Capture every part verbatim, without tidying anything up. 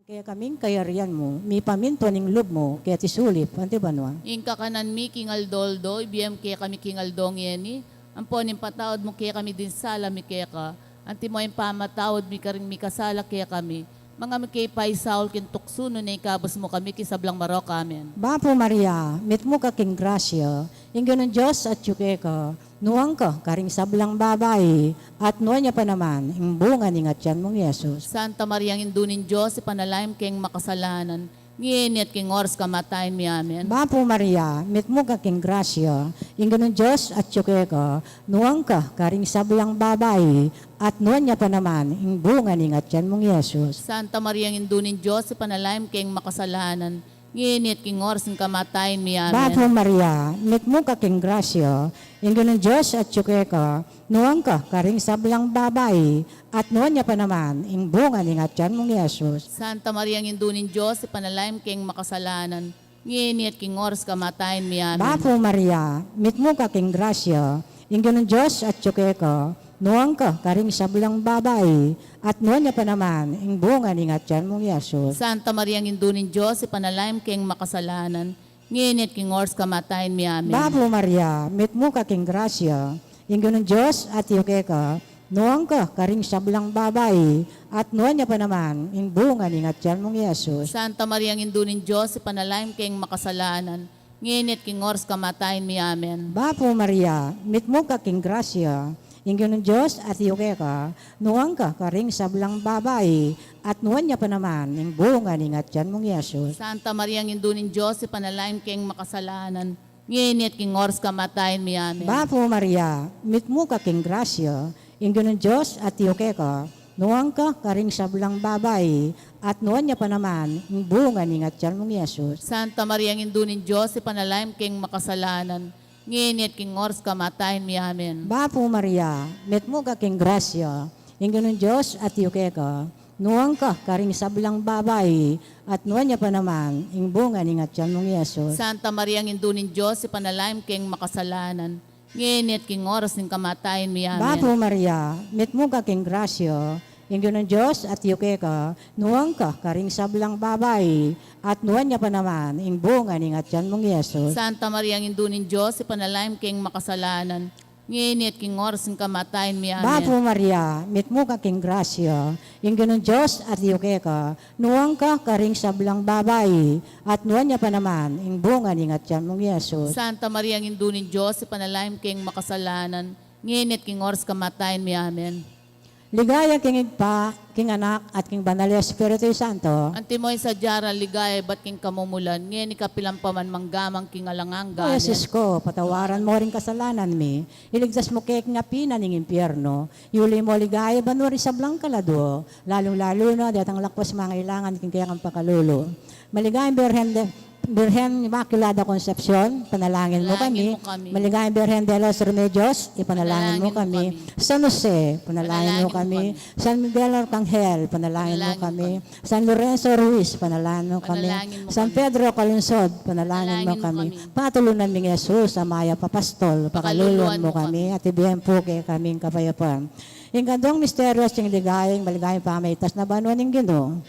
Kekami ing kayarian mu, mipamintuan ing lub mu keti sulip anti banua. Ing kakanan mi king aldo-aldo ibie mu kekami king aldo ngeni, ampon ipatawad mu kekami ding sala mi keka, antimo ing pamamatawad mi karing mikasala kekami. Manga e mu ke paisaul king tuksu, nune ikabus mu kami king sablang marok. Amen. Bapu Maria, mitmu ka king grasya, ing Ginung Dios atyu keka, nuan ka karing sablang babai, at nuan ya pa naman ing bunga ning atian mung Jesus. Santa Maria, Indu ning Dios, ipanalangin mu keng makasalanan, ngeni at king oras kamatayan mi. Amen. Bapu Maria, mitmu ka king grasya, ing Ginung Dios atyu keka, nuan ka karing sablang babai, at nuan ya pa naman ing bunga ning atian mung Jesus. Santa Maria, Indu ning Dios, ipanalangin mu keng makasalanan, ngeni at king oras ning kamatayan mi. Amen. Bapu Maria, mitmu ka king grasya, ing Ginung Dios atyu keka, nuan ka karing sablang babai, at nuan ya pa naman ing bunga ning atian mung Jesus. Santa Maria, Indu ning Dios, ipanalangin mu keng makasalanan, ngeni at king oras kamatayan mi. Amen. Bapu Maria, mitmu ka king grasya, ing Ginung Dios atyu keka, nuan ka karing sablang babai, at nuan ya pa naman ing bunga ning atian mung Jesus. Santa Maria, Indu ning Dios, ipanalangin mu keng makasalanan, ngeni at king oras kamatayan mi. Amen. Bapu Maria, mitmu ka king grasya, ing Ginung Dios atyu keka, nuan ka karing sablang babai, at nuan ya pa naman ing bunga ning atian mung Jesus. Santa Maria, Indu ning Dios, ipanalangin mu keng makasalanan, ngeni at king oras kamatayan mi. Amen. Bapu Maria, mitmu ka king grasya, ing Ginung Dios atyu keka, nuan ka karing sablang babai, at nuan ya pa naman ing bunga ning atian mung Jesus. Santa Maria, Indu ning Dios, ipanalangin mu keng makasalanan, ngeni at king oras kamatayan mi. Amen. Bapu Maria, mitmu ka king grasya, ing Ginung Dios atyu keka, nuan ka karing sablang babai, at nuan ya pa naman ing bunga ning atian mung Jesus. Santa Maria, Indu ning Dios, ipanalangin mu keng makasalanan, ngeni at king oras kamatayan mi. Amen. Bapu Maria, mitmu ka king grasya, ing Ginung Dios atyu keka, nuan ka karing sablang babai, at nuan ya pa naman ing bunga ning atian mung Jesus. Santa Maria, Indu ning Dios, ipanalangin mu keng makasalanan, ngeni at king oras ning kamatayan mi. Amen. Bapu Maria, mitmu ka king grasya, ing Ginung Dios atyu keka, nuan ka karing sablang babai, at nuan ya pa naman ing bunga ning atian mung Jesus. Santa Maria, Indu ning Dios, ipanalangin mu keng makasalanan, ngeni at king oras ning kamatayan mi. Amen. Bapu Maria, mitmu ka king grasya, ing Ginung Dios atyu keka, nuan ka karing sablang babai, at nuan ya pa naman ing bunga ning atian mung Jesus. Santa Maria, Indu ning Dios, ipanalangin mu keng makasalanan, ngeni at king oras kamatayan mi. Amen. Ligaya king Ibpa, king Anak, at king Banal a Espiritu Santo. Antimo ing sadya rang ligaya ibat king kamumulan, ngeni kapilan pa man, mangga man king alang angga. Amen. O Jesus ko, patawaran mu ring kasalanan mi, iligtas mu ke king api na ning impyerno, yuli mu ligaya banua ring sablang kaladua, lalung-lalu na detang lakwas mangailangan king kekang pakalulu. Maligayang Birhen de, Birhen Inmaculada Concepcion, ipanalangin mu kami. Maligayang Birhen de los Remedios, ipanalangin mu kami. San Jose, ipanalangin mu kami. San Miguel Arcangel, ipanalangin mu kami. San Lorenzo Ruiz, ipanalangin mu kami. San Pedro Calungsod, ipanalangin mu kami. Patulunan ming Jesus, a mayap a pastol, pakaluluan mu kami, at ibie mu pu kekami ing kapayapan. Ing kandung misteryu ning ligaya, ing maligayang pamaitas na banua ning Ginu.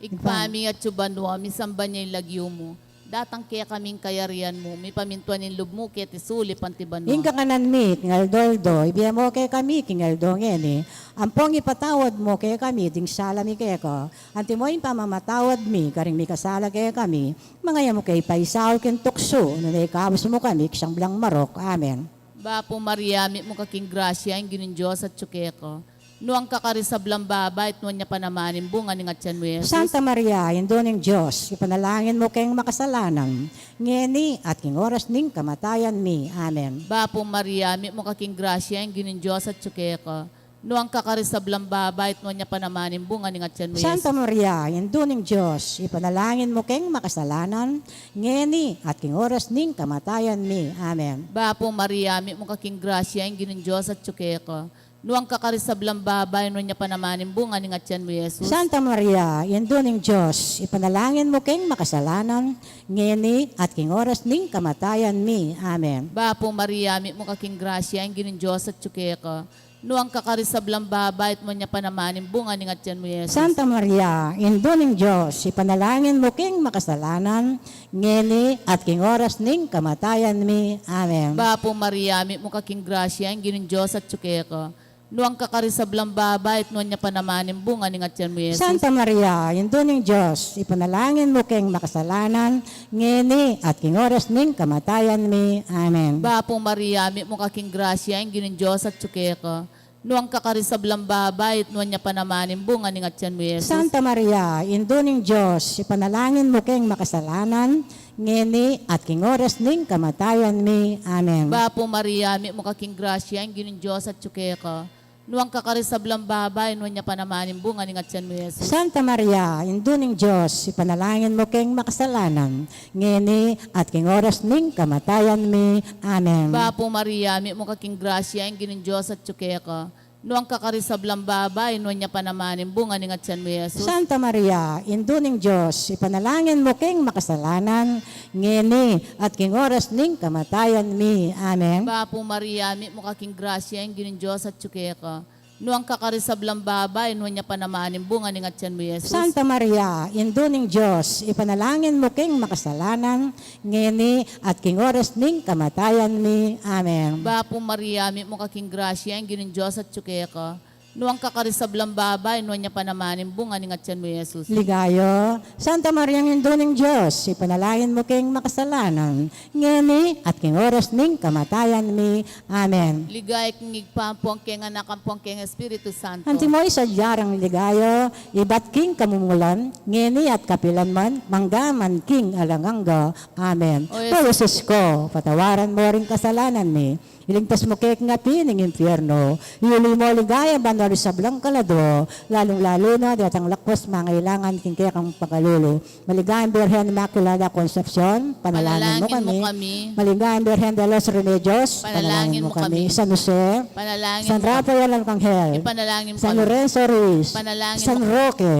Ibpa mi atsu ka banua, misamban ya ing lagyu mu. Datang kekami ing kayarian mu, mipamintuan ing lub mu keti sulip anti banua. Ing kakanan mi king aldo-aldo ibie mu kekami king aldo ngeni. Ampon ipatawad mu kekami ding sala mi keka, antimo ing pamamatawad mi karing mikasala kekami. Manga e mu ke paisaul king tuksu, nune ikabus mu kami king sablang marok. Amen. Bapu Maria, mitmu ka king grasya, ing Ginung Dios atsu keka. Nuan ka karing sablang babai, at nuan ya pa naman ing bunga ning atian mu, Jesus. Santa Maria, Indu ning Dios, ipanalangin mu keng makasalanan, ngeni at king oras ning kamatayan mi. Amen. Bapu Maria, mitmu ka king grasya, ing Ginung Dios atsu keka. Nuan ka karing sablang babai, at nuan ya pa naman ing bunga ning atian mu, Jesus. Santa Maria, Indu ning Dios, ipanalangin mu keng makasalanan, ngeni at king oras ning kamatayan mi. Amen. Bapu Maria, mitmu ka king grasya, ing Ginung Dios atsu keka. Nuan ka karing sablang babai, nuan ya pa naman ing bunga ning atian mu, Jesus. Santa Maria, Indu ning Dios, ipanalangin mu keng makasalanan, ngeni at king oras ning kamatayan mi. Amen. Bapu Maria, mitmu ka king grasya, ing Ginung Dios atsu keka. Nuan ka karing sablang babai, at nuan ya pa naman ing bunga ning atian mu, Jesus. Santa Maria, Indu ning Dios, ipanalangin mu king makasalanan, ngeni at king oras ning kamatayan mi. Amen. Bapu Maria, mitmu ka king grasya, ing Ginung Dios atyu keka. Nuan ka karing sablang babai, at nuan ya pa naman ing bunga ning atian mu, Jesus. Santa Maria, Indu ning Dios, ipanalangin mu king makasalanan, ngeni at king oras ning kamatayan mi. Amen. Bapu Maria, mitmu ka king grasya, ing Ginung Dios atyu keka. Nuan ka karing sablang babai, at nuan ya pa naman ing bunga ning atian mu, Jesus. Santa Maria, Indu ning Dios, ipanalangin mu king makasalanan, ngeni at king oras ning kamatayan mi. Amen. Bapu Maria, mitmu ka king grasya, ing Ginung Dios atyu keka. Nuan ka karing sablang babai, nuan ya pa naman ing bunga ning atian mu, Jesus. Santa Maria, Indu ning Dios, ipanalangin mu king makasalanan, ngeni at king oras ning kamatayan mi. Amen. Bapu Maria, mitmu ka king grasya, ing Ginung Dios atyu keka. Nuan ka karing sablang babai, nuan ya pa naman ing bunga ning atian mu, Jesus. Santa Maria, Indu ning Dios, ipanalangin mu king makasalanan, ngeni at king oras ning kamatayan mi. Amen. Bapu Maria, mitmu ka king grasya, ing Ginung Dios atyu keka. Nuan ka karing sablang babai, nuan ya pa naman ing bunga ning atian mu, Jesus. Santa Maria, Indu ning Dios, ipanalangin mu king makasalanan, ngeni at king oras ning kamatayan mi. Amen. Bapu Maria, mitmu ka king grasya, ing Ginung Dios atyu keka. Nuan ka karing sablang babai, nuan ya pa naman ing bunga ning atian mu, Jesus. Ligaya, Santa Maria, Indu ning Dios, ipanalangin mu king makasalanan, ngeni at king oras ning kamatayan mi. Amen. Ligaya king Ibpa, ampon king Anak, ampon king Espiritu Santo. Antimo ing sadya rang ligaya, ibat king kamumulan, ngeni at kapilan man, mangga man king alang angga. Amen. O Jesus ko, patawaran mu ring kasalanan mi. Ilingtas mu ke king api ning impyerno. Iyuli mu king ligaya banua ring sablang kaladua, lalung-lalu na detang lakuas mangailangan king kekang pakalulu. Maligayang Birhen Inmaculada Concepcion, panalangin mu kami. Maligayang Birhen de los Remedios, panalangin mu kami. San Jose, panalangin mu kami. San Rafael Arcangel, ipanalangin mu kami. San Lorenzo Ruiz, panalangin mu kami. San Roque,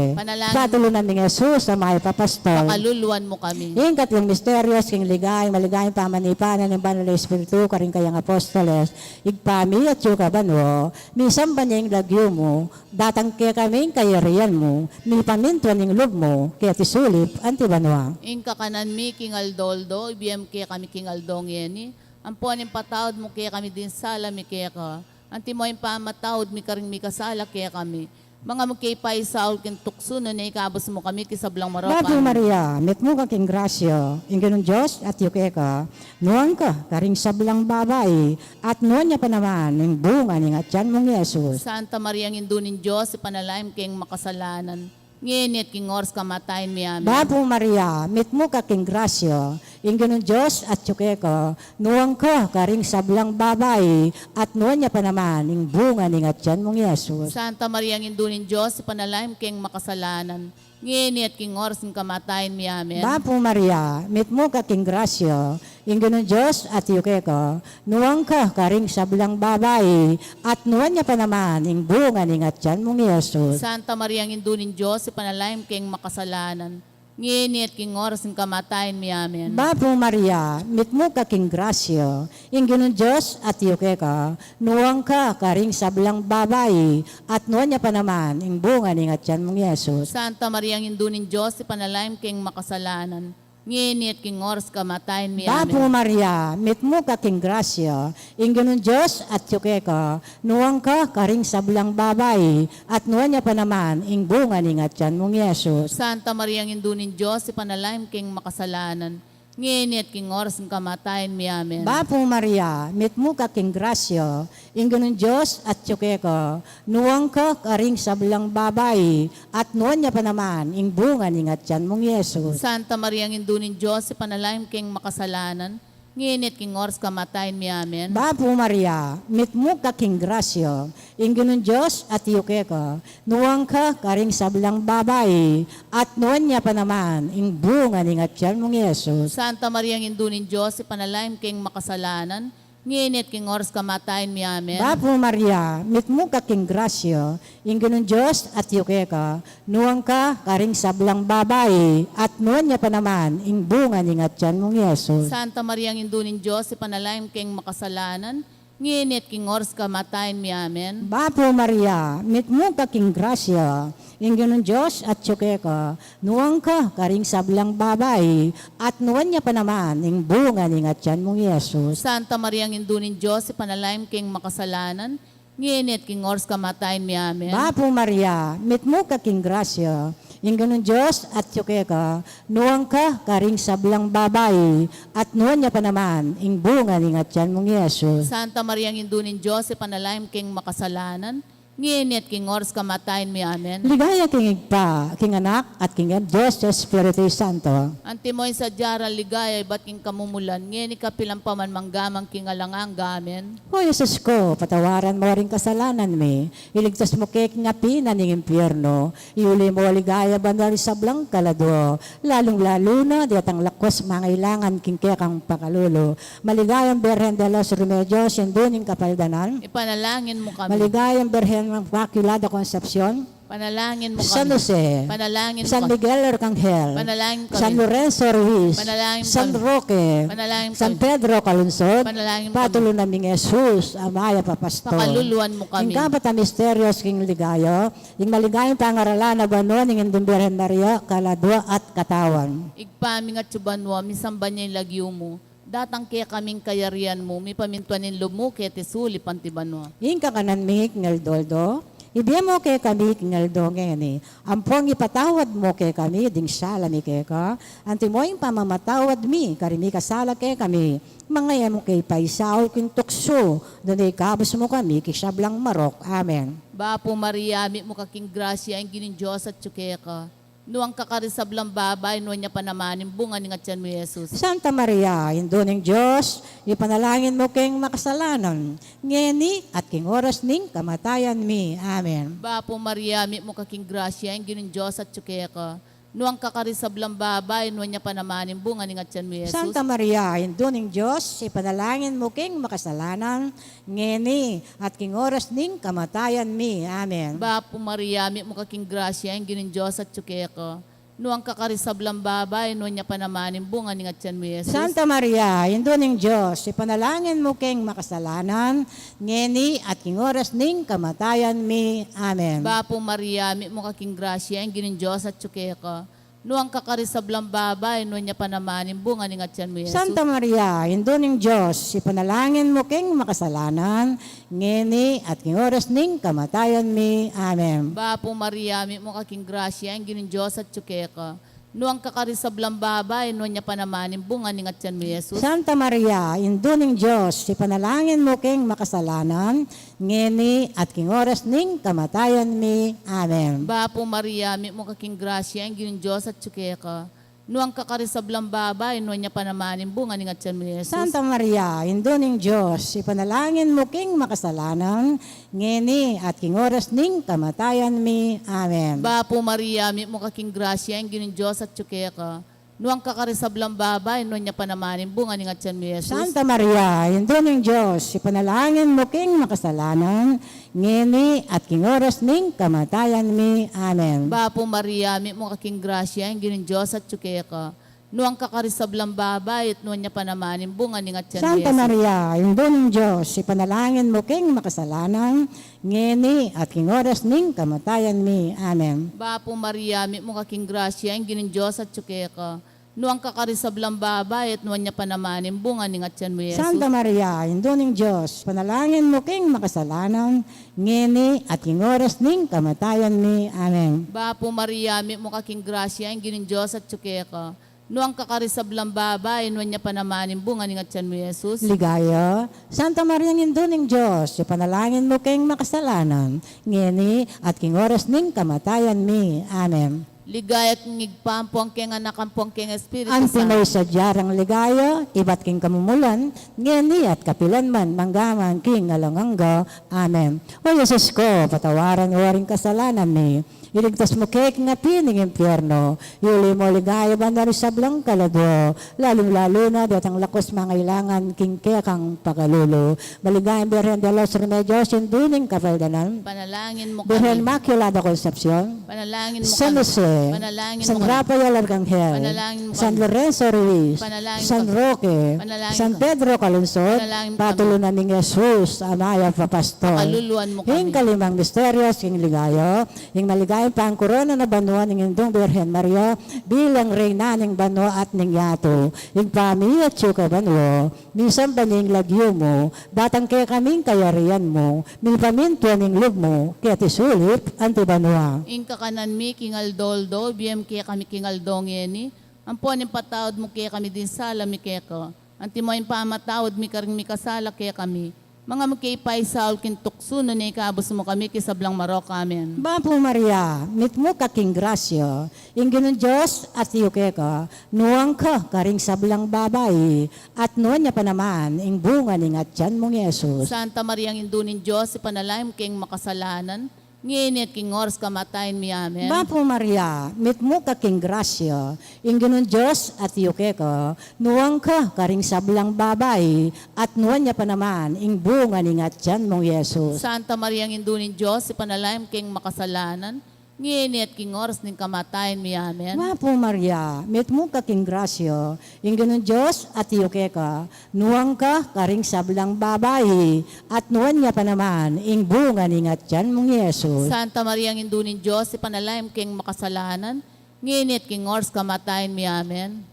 patulunan ning Jesus a mayap a pastor, pakaluluan mu kami. Ing katlung misteryos king ligaya, maligayang pamanipanan ning Banal a Espiritu karing kayang apostoles. Ibpa mi, atsu ka banua, misamban ya ing lagyu mu, datang kekami ing kayarian mu, mipamintuan ing lub mu keti sulip anti banua. Ing kakanan mi king aldo-aldo ibie mu kekami king aldo ngeni, ampon ipatawad mu kekami ding sala mi keka, antimo ing pamamatawad mi karing mikasala kekami. Manga e mu ke paisaul king tuksu, nune ikabus mu kami king sablang marok. Bapu Maria, mitmu ka king grasya, ing Ginung Dios atyu keka. Nuan ka karing sablang babai, at nuan ya pa naman ing bunga ning atian mung Jesus. Santa Maria, Indu ning Dios, ipanalangin mu keng makasalanan, ngeni at king oras kamatayan mi. Amen. Bapu Maria, mitmu ka king grasya, ing Ginung Dios atyu keka. Nuan ka karing sablang babai, at nuan ya pa naman ing bunga ning atian mung Jesus. Santa Maria, Indu ning Dios, ipanalangin mu keng makasalanan, ngeni at king oras ning kamatayan mi. Amen. Bapu Maria, mitmu ka king grasya, ing Ginung Dios atyu keka. Nuan ka karing sablang babai, at nuan ya pa naman ing bunga ning atian mung Jesus. Santa Maria, Indu ning Dios, ipanalangin mu keng makasalanan, ngeni at king oras ning kamatayan mi. Amen. Bapu Maria, mitmu ka king grasya, ing Ginung Dios atyu keka. Nuan ka karing sablang babai, at nuan ya pa naman ing bunga ning atian mung Jesus. Santa Maria, Indu ning Dios, ipanalangin mu keng makasalanan, ngeni at king oras kamatayan mi. Amen. Bapu Maria, mitmu ka king grasya, ing Ginung Dios atyu keka. Nuan ka karing sablang babai, at nuan ya pa naman ing bunga ning atian mung Jesus. Santa Maria, Indu ning Dios, ipanalangin mu keng makasalanan, ngeni at king oras ning kamatayan mi. Amen. Bapu Maria, mitmu ka king grasya, ing Ginung Dios atyu keka. Nuan ka karing sablang babai, at nuan ya pa naman ing bunga ning atian mung Jesus. Santa Maria, Indu ning Dios, ipanalangin mu keng makasalanan, ngeni at king oras kamatayan mi. Amen. Bapu Maria, mitmu ka king grasya, ing Ginung Dios atyu keka. Nuan ka karing sablang babai, at nuan ya pa naman ing bunga ning atian mung Jesus. Santa Maria, Indu ning Dios, ipanalangin mu keng makasalanan, ngeni at king oras kamatayan mi. Amen. Bapu Maria, mitmu ka king grasya, ing Ginung Dios atyu keka. Nuan ka karing sablang babai, at nuan ya pa naman ing bunga ning atian mung Jesus. Santa Maria, Indu ning Dios, ipanalangin mu keng makasalanan, ngeni at king oras kamatayan mi. Amen. Bapu Maria, mitmu ka king grasya, ing Ginung Dios atyu keka, nuan ka karing sablang babai, at nuan ya pa naman ing bunga ning atian mung Jesus. Santa Maria, Indu ning Dios, ipanalangin mu keng makasalanan, ngeni at king oras kamatayan mi. Amen. Bapu Maria, mitmu ka king grasya, ing Ginung Dios atyu keka, nuan ka karing sablang babai, at nuan ya pa naman ing bunga ning atian mung Jesus. Santa Maria, Indu ning Dios, ipanalangin mu keng makasalanan, ngeni at king oras kamatayan mi. Amen. Ligaya king Ibpa, king Anak, at king Dios Espiritu Santo. Antimo ing sadya rang ligaya ibat king kamumulan, ngeni kapilan pa man mangga man king alang angga. Amen. O Jesus ku, patawaran mu ring kasalanan mi, iligtas mu ke king api na ning impyerno, iuli mu ligaya banua ring sablang kaladua, lalung-lalu na detang lakus mangailangan king kekang pakalulu. Maligayang Birhen de los Remedios, Indu ning Kapaldanan, ipanalangin mu kami. Maligayang Birhen Immaculada Concepcion, ipanalangin mu kami. San Jose, ipanalangin mu kami. San Miguel Arcangel, ipanalangin mu kami. San Lorenzo Ruiz, ipanalangin mu kami. San Roque, ipanalangin mu kami. San Pedro Calungsod, ipanalangin mu kami. Patulun na ming Jesus a mayap a pastor. Pakaluluan mu kami. Ing kapat a misteryos king ligaya, ing maligayang pangaralan na banua ning Indung Birhen Maria, kaladua at katawan. Ibpa mi atsu ka banua, misamban ya ing lagyu mu, datang kekami ing kayarian mu, mipamintuan ing lub mu keti sulip anti banua. Ing kakanan mi king aldo-aldo, ibie mu kekami king aldo ngeni, ampon ipatawad mu kekami ding sala mi keka, antimo ing pamamatawad mi karing mikasala kekami, manga e mu ke paisaul king tuksu, nune ikabus mu kami king sablang marok. Amen. Bapu Maria, mitmu ka king grasya, ing Ginung Dios atyu keka, nuan ka karing sablang babai, nuan ya pa naman ing bunga ning atian mu, Jesus. Santa Maria, Indu ning Dios, ipanalangin mu keng makasalanan, ngeni at king oras ning kamatayan mi. Amen. Bapu Maria, mitmu ka king grasya, ing Ginung Dios atyu keka, nuan ka karing sablang babai, nuan ya pa naman ing bunga ning atian mu, Jesus. Santa Maria, Indu ning Dios, ipanalangin mu keng makasalanan, ngeni at king oras ning kamatayan mi. Amen. Bapu Maria, mitmu ka king grasya, ing Ginung Dios atyu keka, nuan ka karing sablang babai, nuan ya pa naman ing bunga ning atian mu, Jesus. Santa Maria, Indu ning Dios, ipanalangin mu keng makasalanan, ngeni at king oras ning kamatayan mi. Amen. Bapu Maria, mitmu ka king grasya, ing Ginung Dios atyu keka, nuan ka karing sablang babai, nuan ya pa naman ing bunga ning atian mu, Jesus. Santa Maria, Indu ning Dios, ipanalangin mu keng makasalanan, ngeni at king oras ning kamatayan mi. Amen. Bapu Maria, mitmu ka king grasya, ing Ginung Dios atyu keka, nuan ka karing sablang babai, nuan ya pa naman ing bunga ning atian mu, Jesus. Santa Maria, Indu ning Dios, ipanalangin mu keng makasalanan, ngeni at king oras ning kamatayan mi. Amen. Bapu Maria, mitmu ka king grasya, ing Ginung Dios atyu keka, nuan ka karing sablang babai, nuan ya pa naman ing bunga ning atian mu, Jesus. Santa Maria, Indu ning Dios, ipanalangin mu keng makasalanan, ngeni at king oras ning kamatayan mi. Amen. Bapu Maria, mitmu ka king grasya, ing Ginung Dios atyu keka, nuan ka karing sablang babai, nuan ya pa naman ing bunga ning atian mu, Jesus. Santa Maria, Indu ning Dios, ipanalangin mu keng makasalanan, ngeni at king oras ning kamatayan mi. Amen. Bapu Maria, mitmu ka king grasya, ing Ginung Dios atyu keka, nuan ka karing sablang babai, at nuan ya pa naman ing bunga ning atian mu, Jesus. Santa Maria, Indu ning Dios, ipanalangin mu keng makasalanan, ngeni at king oras ning kamatayan mi. Amen. Bapu Maria, mitmu ka king grasya, ing Ginung Dios atyu keka, nuan ka karing sablang babai, at nuan ya pa naman ing bunga ning atian mu, Jesus. Santa Maria, Indu ning Dios, ipanalangin mu keng makasalanan, ngeni at king oras ning kamatayan mi. Amen. Bapu Maria, mitmu ka king grasya, ing Ginung Dios atyu keka, nuan ka karing sablang babai, nuan ya pa naman ing bunga ning atian mu, Jesus. Ligaya, Santa Maria, Indu ning Dios, ipanalangin mu keng makasalanan, ngeni at king oras ning kamatayan mi. Amen. Ligaya king Ibpa, ampon keng Anak, ampon keng Espiritu Santo. Antimo ing sadya rang ligaya ibat king kamumulan, ngeni at kapilan man, mangga man king alang angga. Amen. O Jesus ku, patawaran mu ring kasalanan mi, iligtas mu ke king api ning impyerno, iuli mu ligaya banua ring sablang kaladua, lalung-lalu na detang lakus mangailangan king kekang pakalulu. Maligayang Birhen de los Remedios, Indu ning Kapaldanan, ipanalangin mu kami. Birhen Immaculada Concepcion, ipanalangin mu kami. San Jose, Panalangin San mo kami. Rafael Arcangel, Panalangin mo San kami. Lorenzo Ruiz, Panalangin San kami. Roque, Panalangin San kami. Pedro Calungsod, Panalangin mo kami. Patulunan ning Jesus a mayap a pastor. Pakaluluan mo kami. Ing kalimang misteryos king ligaya, ing maligayang pangkorona na banua ning Indung Birhen Maria bilang Reyna ning banua at ning yatu. Ing pamiyatsyu ka banua, misamban ing lagyu mu, datang kekami ing kayarian mu, mipamintuan ing lub mu, keti sulip anti banua. Ing kakanan mi king aldo-aldo, ibie mu kekami king aldo ngeni, ampon ipatawad mu kekami ding sala mi keka, antimo ing pamamatawad mi karing mikasala kekami. Manga mu ke ipaisaul king tuksu, nune ikabus mu kami king sablang marok. Amen. Bapu Maria, mitmu ka king grasya, ing Ginung Dios atyu keka, nuan ka karing sablang babai, at nuan ya pa naman ing bunga ning atian mung Jesus. Santa Maria, Indu ning Dios, ipanalangin mu keng makasalanan, ngeni at king oras kamatayan mi. Amen. Bapu Maria, mitmu ka king grasya, ing Ginung Dios atyu keka, nuan ka karing sablang babai, at nuan ya pa naman ing bunga ning atian mung Jesus. Santa Maria, Indu ning Dios, ipanalangin mu keng makasalanan, ngeni at king oras ning kamatayan mi. Amen. Bapu Maria, mitmu ka king grasya, ing Ginung Dios atyu keka, nuan ka karing sablang babai, at nuan ya pa naman ing bunga ning atian mung Jesus. Santa Maria, Indu ning Dios, ipanalangin mu keng makasalanan, ngeni at king oras kamatayan mi. Amen.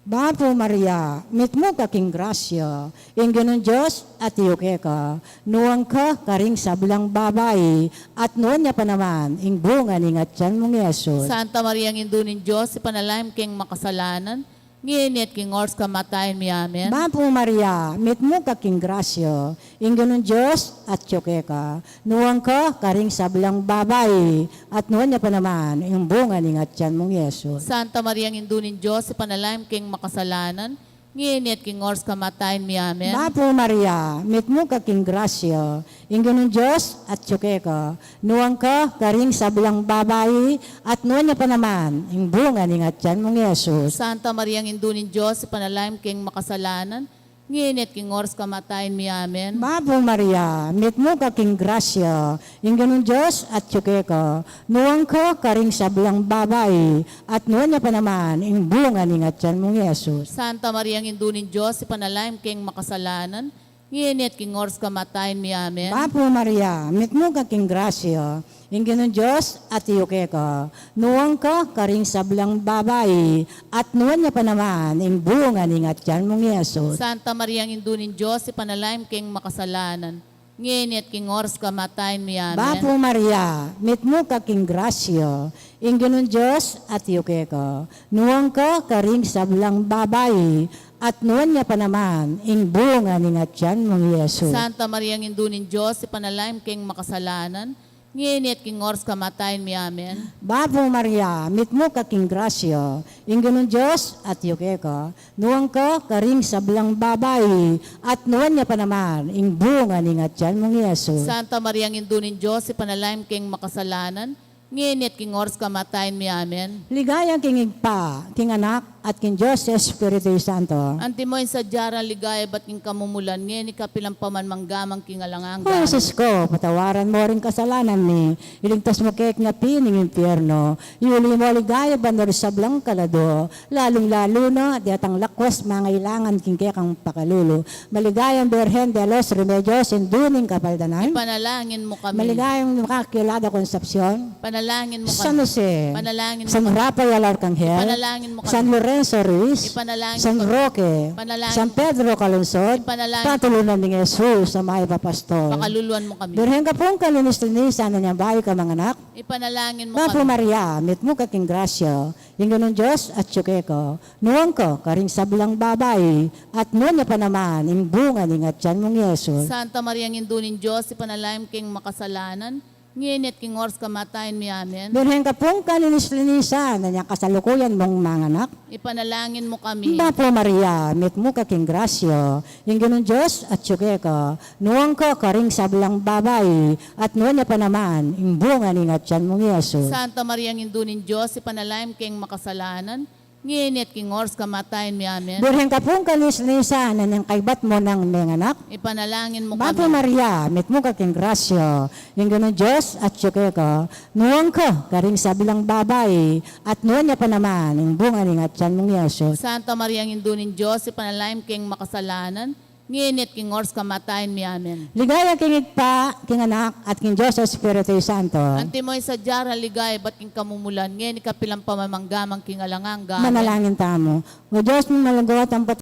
Bapu Maria, mitmu ka king grasya, ing Ginung Dios atyu keka, nuan ka karing sablang babai, at nuan ya pa naman ing bunga ning atian mung Jesus. Santa Maria, Indu ning Dios, ipanalangin mu keng makasalanan, ngeni at king oras kamatayan mi. Amen. Bapu Maria, mitmu ka king grasya, ing Ginung Dios atyu keka, nuan ka karing sablang babai, at nuan ya pa naman ing bunga ning atian mung Jesus. Santa Maria, Indu ning Dios, ipanalangin mu keng makasalanan, ngeni at king oras kamatayan mi. Amen. Bapu Maria, mitmu ka king grasya, ing Ginung Dios atyu keka, nuan ka karing sablang babai, at nuan ya pa naman ing bunga ning atian mung Jesus. Santa Maria, Indu ning Dios, ipanalangin mu keng makasalanan, ngeni at king oras kamatayan mi. Amen. Bapu Maria, mitmu ka king grasya, ing Ginung Dios atyu keka, nuan ka karing sablang babai, at nuan ya pa naman ing bunga ning atian mung Jesus. Santa Maria, Indu ning Dios, ipanalangin mu keng makasalanan, ngeni at king oras kamatayan mi. Amen. Bapu Maria, mitmu ka king grasya, ing Ginung Dios atyu keka, nuan ka karing sablang babai, at nuan ya pa naman ing bunga ning atian mung Jesus. Santa Maria, Indu ning Dios, ipanalangin mu keng makasalanan, ngeni at king oras kamatayan mi. Amen. Bapu Maria, mitmu ka king grasya, ing Ginung Dios atyu keka, nuan ka karing sablang babai, at nuan ya pa naman ing bunga ning atian mung Jesus. Santa Maria, Indu ning Dios, ipanalangin mu keng makasalanan, ngeni at king oras kamatayan mi. Amen. Bapu Maria, mitmu ka king grasya, ing Ginung Dios atyu keka, nuan ka karing sablang babai, at nuan ya pa naman ing bunga ning atian mung Jesus. Santa Maria, Indu ning Dios, ipanalangin mu keng makasalanan, ngeni at king oras kamatayan mi. Amen. Ligaya king Ibpa, king Anak, at king Dios Espiritu Santo. Antimo ing sadya rang ligaya ibat king kamumulan, ngeni kapilan pa man, mangga man king alang angga. O Jesus ko, patawaran mo ring kasalanan mi, iligtas mu kami king api ning impyerno, iuli mo ligaya banua ring sablang kaladua, lalung-lalu na detang lakuas mangailangan king kekang pakalulu. Maligayang Birhen de los Remedios, Indu ning Kapaldanan. Ipanalangin mu kami. Maligayang Immaculada Concepcion. Panalangin mu kami. San Jose. Panalangin mu kami. San Rafael Arcangel. Ipanalangin mu kami. San Lorenzo Ruiz. Ipanalangin mu kami. San Roque. Ipanalangin mu kami. San Pedro Calungsod. Ipanalangin mu kami. Patulunan ning Jesus a mayap a pastor. Pakaluluan mu kami. Birhen ka pung kalinis-linisan, anyang bayu kamanganak. Ipanalangin mu kami. Bapu Maria, mitmu ka king grasya, ing Ginung Dios atyu keka, nuan ka karing sablang babai, at nuan ya pa naman ing bunga ning atian mung Jesus. Santa Maria, Indu ning Dios, ipanalangin mu keng makasalanan, ngeni at king oras kamatayan mi. Amen. Birhen ka pung kalinis-linisan, anyang kasalukuyan mung manganak. Ipanalangin mu kami. Bapu Maria, mitmu ka king grasya, ing Ginung Dios atyu keka, nuan ka karing sablang babai, at nuan ya pa naman ing bunga ning atian mung Jesus. Santa Maria, Indu ning Dios, ipanalangin mu keng makasalanan, ngeni at king oras kamatayan mi. Amen. Birhen ka pung kalinis-linisan, neng kaybat mu nang menganak. Ipanalangin mu kami. Bapu Maria, mitmu ka king grasya, ing Ginung Dios atyu keka, nuan ka karing sablang babai, at nuan ya pa naman ing bunga ning atian mung i Jesus. Santa Maria, Indu ning Dios, ipanalangin mu keng makasalanan, ngeni at king oras kamatayan mi. Amen. Ligaya king Ibpa, king Anak, at king Dios Espiritu Santo. Antimo ing sadya rang ligaya ibat king kamumulan, ngeni kapilan pamamangga man king alang angga. Amen. Manalangin tamu. O Dios, ming malugud, ampo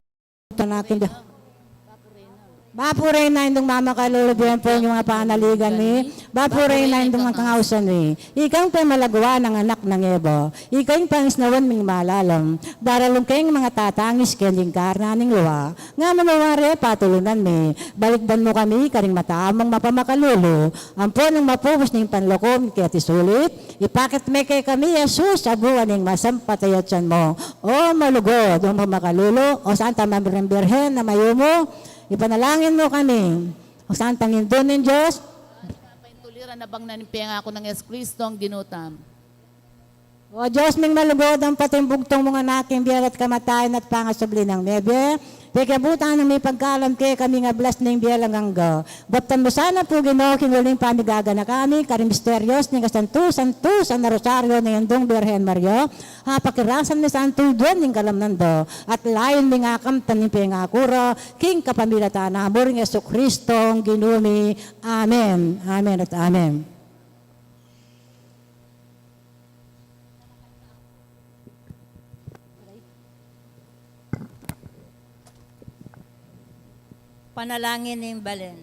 tanakin da. Bapu Reyna, Indung mamakalulu, bie pu ing panaligan mi. Bapu Reyna, Indung kangausan mi. Ikang pemalaguan ning anak nang Eva. Ika ing pangisnawan ming malalam. Daralung keng mangatatangis keng lingkar na ning lua. Nga manawari patulunan mi, balikdan mu kami karing mata mung mapamakalulu, ampon ing mapupus ning panlako mi keti sulit, ipakit me kekami i Jesus a bunga ning masampat a atian mu. O malugud, o mapamakalulu, o Santa Maria Birhen a mayumu, ipanalangin mu kami. O Santang Indu ning Dios, papaintuliran na bang na ning pengaku nang Jesucristo ing Ginu tamu. O Dios ming malugud, ampo ing bugtung mung anak king bie at kamatayan at pangasubli nang mebie, pekiabutan nang mipagkalam kekami ing ablas ning bie alang angga. Daptan mu sana pu, Ginu, king uling pamigaganaka mi karing misterios ning kasantu-santusan a Rosario ning Indung Birhen Maria, apakirasan mi sanang tulduan ing kalamnan da, at layun ming akamtan ing pengaku ra, king kapamilatan na mu ring Jesucristo ing Ginu mi. Amen. Amen at amen. Panalangin ning balen.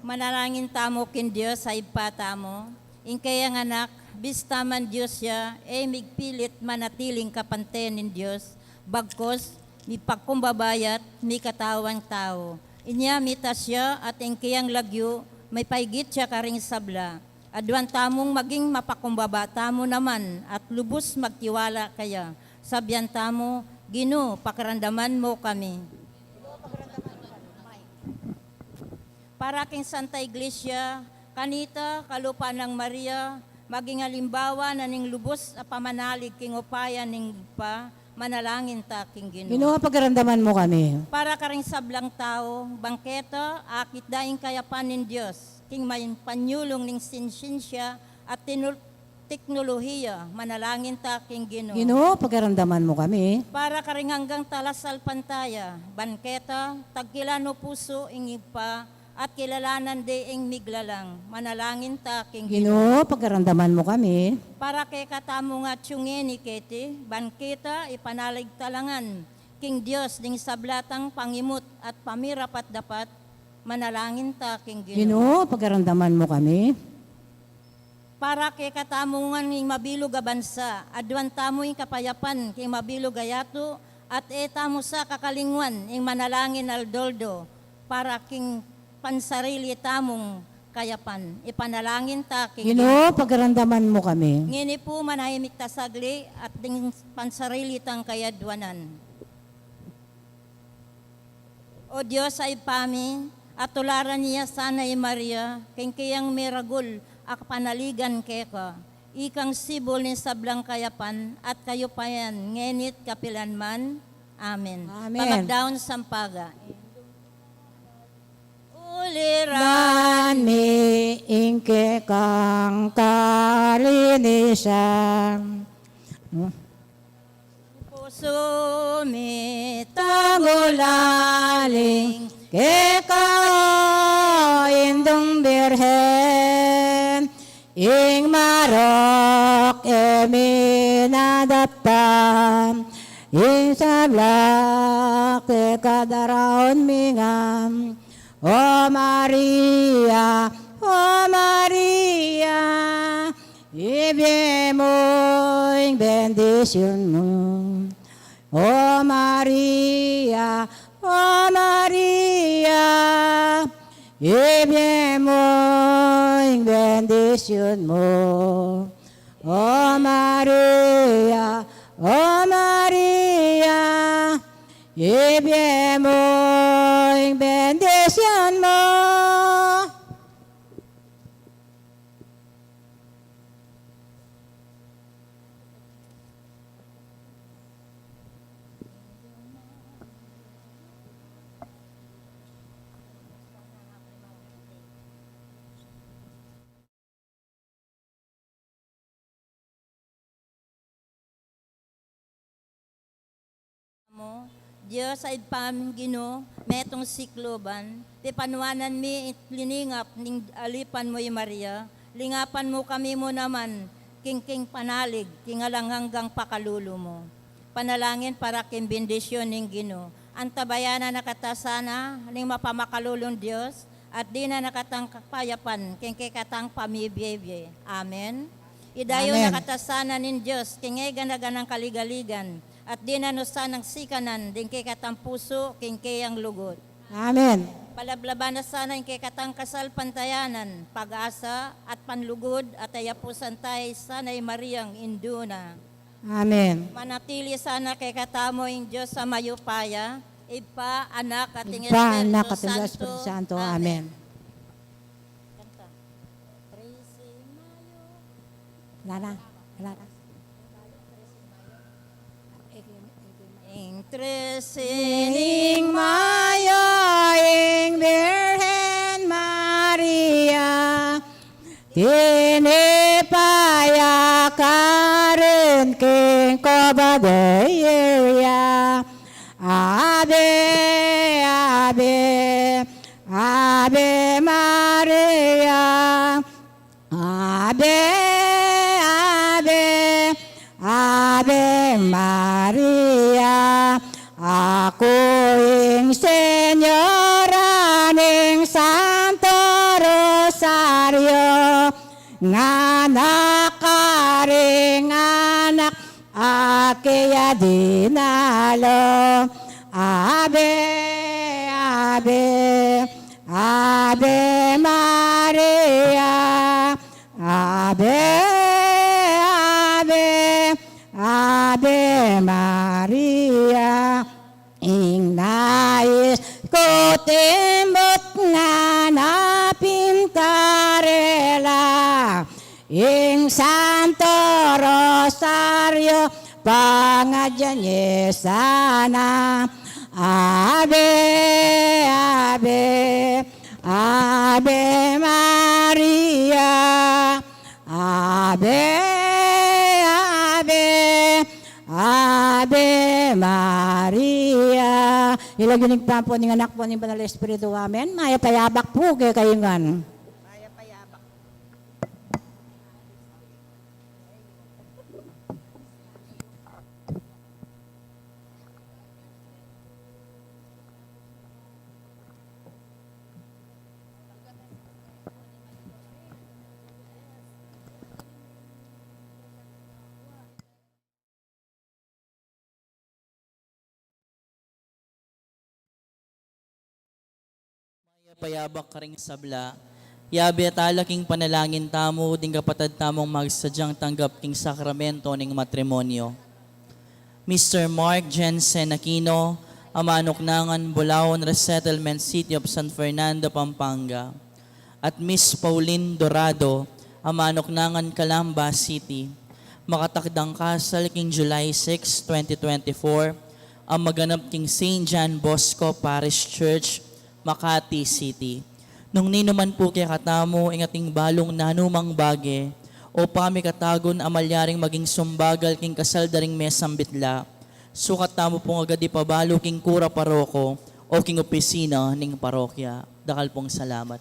Manalangin tamu king Dios a Ibpa tamu, ing kayang anak, bista man Dios ya, e migpilit manatiling kapante ning Dios, bagkus mipagkumbaba ya't mikatawan tau. Inya mitas ya at ing kayang lagyu mipaigit ya karing sabla. Aduan tamung maging mapakumbaba tamu naman at lubus magtiwala kaya. Sabian tamu, Ginu, pakiramdaman mu kami. Para king Santa Iglesia, kanita, kalupa nang Maria, maging alimbawa na ning lubus a pamanalig king upaya ning Ibpa, manalangin ta king Ginu. Ginu, pakiramdaman mu kami. Para karing sablang tau, bang keta akit da ing kayapan ning Dios king mayupayang panyulung ning sinsinsya at tinul-, teknolohiya, manalangin ta king Ginu. Ginu, pakiramdaman mu kami. Para karing anggang talasalpantaya, ban keta tagkilan o pusu ing Ibpa at kilalanan de ing miglalang, manalangin ta king Ginu, Ginu, pakiramdaman mu kami. Para kekatamu ngan atyu ngeni keti, ban keta ipanaligtalangan king Dios ding sabla tang pangimut at pamirapat-dapat, manalangin ta king Ginu. Ginu, pakiramdaman mu kami. Para kekatamu ngan ing mabilug a bansa, aduan tamu ing kapayapan king mabilug a yatu, at e tamu sa kakalingwan ing manalangin aldo-aldo para king pansarili tamung kayapan. Ipanalangin ta king Ginu, Ginu, pakiramdaman mu kami. Ngeni pu manahimik ta sagli at ding pansarili tang kayadwanan. O Dios a Ibpa mi, atularan ya sana i Maria king kayang miragul a kapanaligan keka, ikang sibul ning sablang kayapan at kayupayan, ngeni't kapilanman. Amen. Amen. Pamagdaun sampaga. Uliran mi ing kekang kalinisan. Pusu mi tagulaling keka, Indung Birhen, ing marok e mi nadaptan, ing sabla keka daraun mi ngan. O Maria, O Maria, ibie mu ing bendisyun mu. O Maria, O Maria, ibie mu ing bendisyun mu. O Maria, O Maria, ibie mu ing bendisyun mu. Dios a Ibpa ming Ginu, metung sikluban, pipanuanan mi it liningap ning alipan mu i Maria, lingapan mu kami mu naman, king, king panalig, king alang anggang pakalulu mu. Panalangin para king bendisyun ning Ginu. Antabayanan na kata sana ning mapamakalulung Dios, at dinan na katang kapayapan king kekatang pamibie-bie. Amen. Idayun na kata sana ning Dios king eganaganang kaligaligan, at dinan no sanang sikanan ding kekatang pusu king keyang lugud. Amen. Palablaban na sana ing kekatang kasalpantayanan, pag-asa, at panlugud, at ayapusan tayo sana i Mariang indu na. Amen. Manatili sana kekatamu ing Dios a mayupaya, Ibpa, Anak, at ing Ibpa, Espiritu Anak, at ing Santo. Espiritu Santo. Amen. Amen. Kanta. Trese Mayo. Wala na. Wala na. Ing trese ning Mayo, ing Birhen Maria, tinipaya karin king Cova de Iria. Ave, ave, Ave Maria. Ave, ave, Ave Maria. Aku ing Senyora ning Santo Rosario, nganaka karing anak a kaya dinalo. Ave, ave, Ave Maria. Ave, ave, Ave Maria. Ing nais ku timbut nganapin karela ing Santo Rosario, pangadyan ye sana. Ave, ave, Ave Maria. Ave, ave, Ave Maria. King lagyu ning Ibpa, ampo ning Anak, ampo ning Banal a Espiritu. Amen. Mayap a yabak pu kekayu ngan. Mayap a yabak karing sabla. Yabe tala king panalangin tamu ding kapatad tamung magsadyang tanggap king sakramento ning matrimonyo. Mister Mark Jensen Aquino, a manuknangan Bulaon Resettlement, City of San Fernando, Pampanga, at Miss Pauline Dorado, a manuknangan Calamba City, makatakdang kasal king July six, twenty twenty-four, a maganap king Saint John Bosco Parish Church, Makati City. Nung ninuman pu kekatamu ing atin balung nanumang bage o pamikatagun a malyaring maging sumbagal king kasal da ring mesang bitla, sukat tamu pung agad ipabalu king kura paroko o king opisina ning parokya. Dakal pung salamat.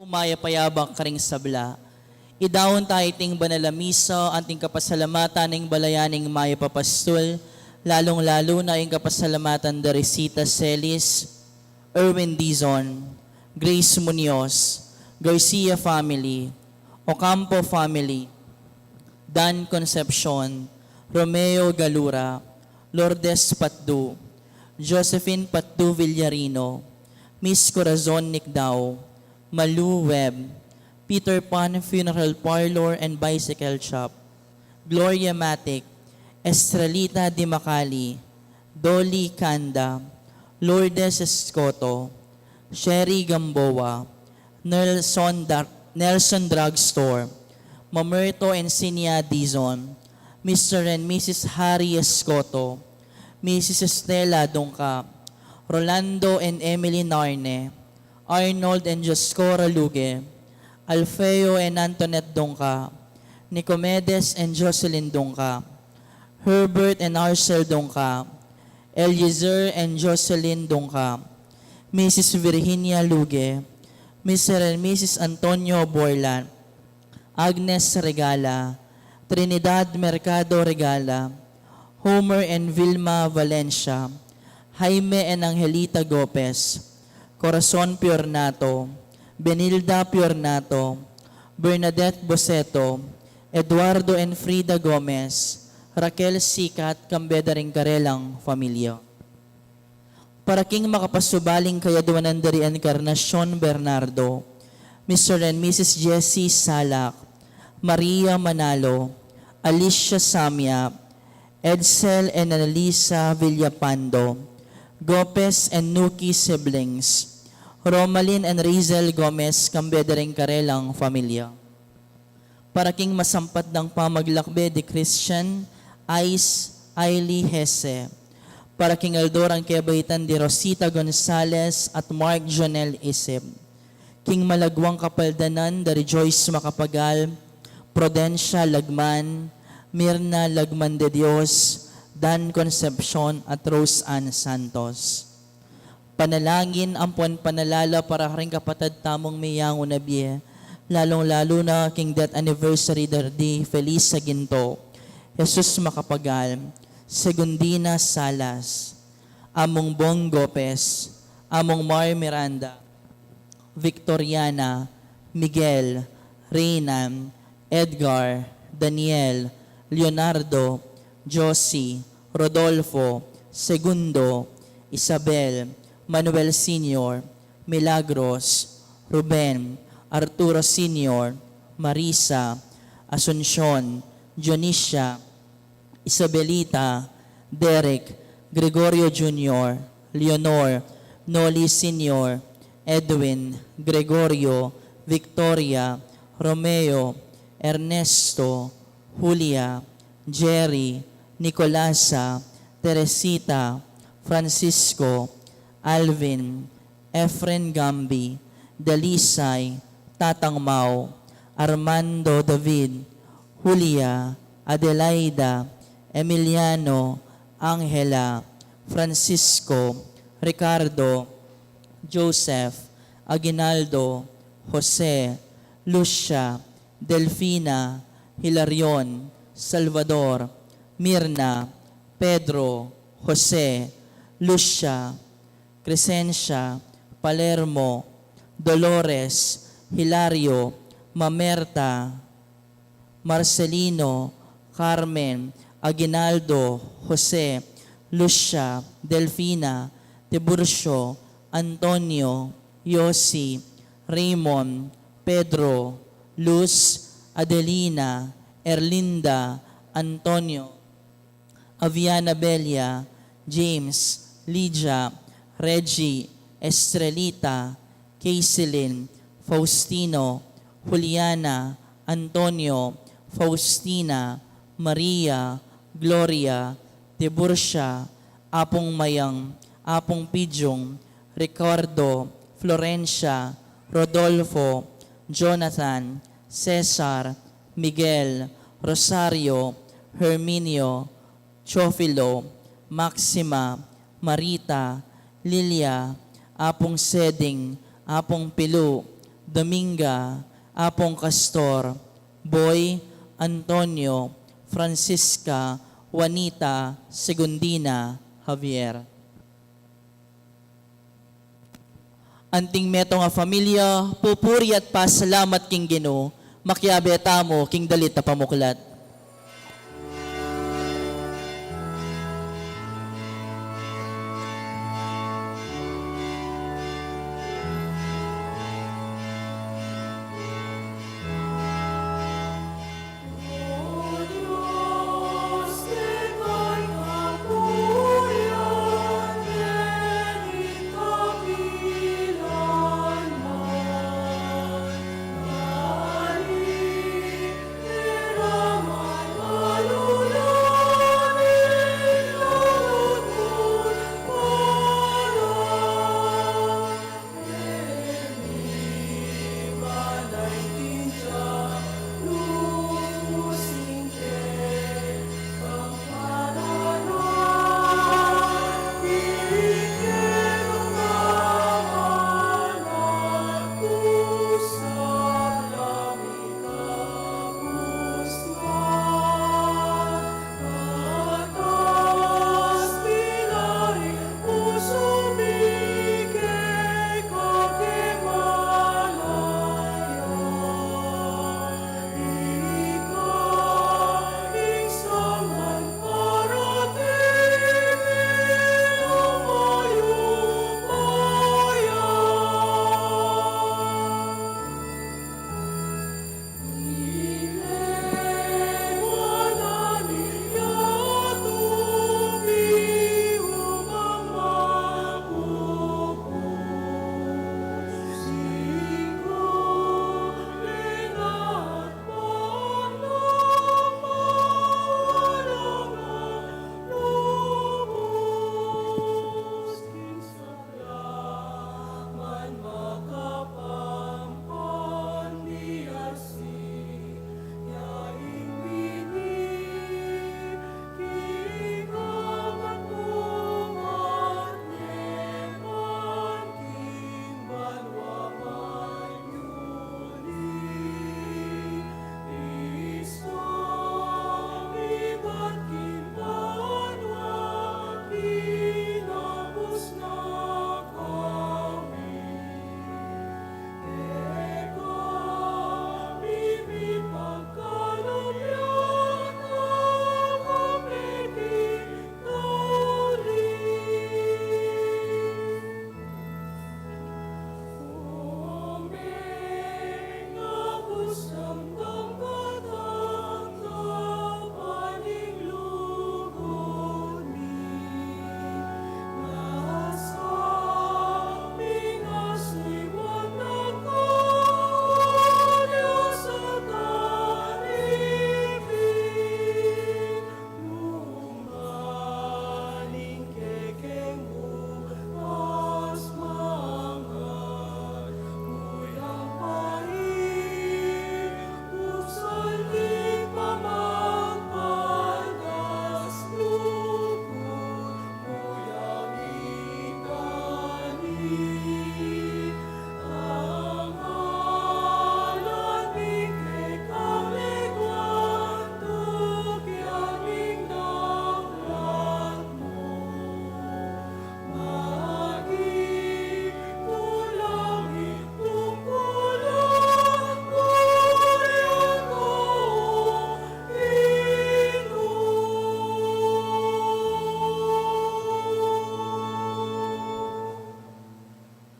Mayap a yabak karing sabla. Idaun ta iting banal a misa anting kapasalamatan ning balayan ning mayap a pastul, lalung-lalu na ing kapasalamatan da Risita Celis, Erwin Dizon, Grace Munoz, Garcia family, Ocampo family, Dan Concepcion, Romeo Galura, Lourdes Patdu, Josephine Patdu Villarino, Miss Corazon Nicdao, Malu Webb, Peter Pan Funeral Parlor and Bicycle Shop, Gloria Matic, Estrelita Dimacali, Dolly Canda, Lourdes Escoto, Sherry Gamboa, Nelson, Dar- Nelson Drugstore, Mamerto and Sinia Dizon, Mister and Missus Harry Escoto, Missus Estela Dungca, Rolando and Emily Narne, Arnold and Dioscora Luge, Alfeo and Antoinette Dungca, Nicomedes and Jocelyn Dungca, Herbert and Arcel Dungca, Eliezer and Jocelyn Dungca, Missus Virginia Luge, Mister and Missus Antonio Borlan, Agnes Regala, Trinidad Mercado Regala, Homer and Vilma Valencia, Jaime and Angelita Gopez, Corazon Piornato, Benilda Piornato, Bernadette Boseto, Eduardo and Frida Gomez, Raquel Sicat, kambe da ring karelang familia. Para king makapasubaling kayadwanan da ri Encarnacion Bernardo, Mister and Missus Jessie Salak, Maria Manalo, Alicia Samia, Edsel and Annalisa Villapando, Gopez and Nuki siblings, Romalyn and Rizel Gomez, kambe da ring karelang familia. Para king masampat dang pamaglakbe di Christian Ice Ailey Hesse. Para king aldo rang kebaitan di Rosita Gonzalez at Mark Jonel Isip. King malagwang kapaldanan da ri Joyce Macapagal, Prudencia Lagman, Mirna Lagman de Dios, Dan Concepcion at Rose Ann Santos. Panalangin ampon panalala para karing kapatad tamung meyangu na bie, lalung-lalu na king death anniversary da di Felisa Ginto, Jesus Macapagal, Segundina Salas, Among Bong Gopez, Among Mar Miranda, Victoriana, Miguel, Reynan, Edgar, Daniel, Leonardo, Josie, Rodolfo, Segundo, Isabel, Manuel Senior, Milagros, Ruben, Arturo Senior, Marisa, Asuncion, Dionisia, Isabelita, Derek, Gregorio Junior, Leonor, Noli Senior, Edwin, Gregorio, Victoria, Romeo, Ernesto, Julia, Jerry, Nicolasa, Teresita, Francisco, Alvin, Efren Gambi, Dalisay, Tatang Mau, Armando David, Julia, Adelaida, Emiliano, Angela, Francisco, Ricardo, Joseph, Aguinaldo, Jose, Lucia, Delfina, Hilarion, Salvador, Mirna, Pedro, Jose, Lucia, Crescencia, Palermo, Dolores, Hilario, Mamerta, Marcelino, Carmen, Aguinaldo, Jose, Lucia, Delfina, Tiburcio, Antonio, Yosi, Raymond, Pedro, Luz, Adelina, Erlinda, Antonio, Aviana Belia, James, Lydia, Reggie, Estrelita, Kaysilin, Faustino, Juliana, Antonio, Faustina, Maria, Gloria, Tiburcia, Apung Mayang, Apung Pijung, Ricardo, Florencia, Rodolfo, Jonathan, Cesar, Miguel, Rosario, Herminio, Teofilo, Maxima, Marita, Lilia, Apung Seding, Apung Pilu, Dominga, Apong Castor, Boy, Antonio, Francisca, Juanita, Segundina, Javier. Anting metung a familia, pupuri at pasalamat king Ginu, makiabe tamu king dalit a pamuklat.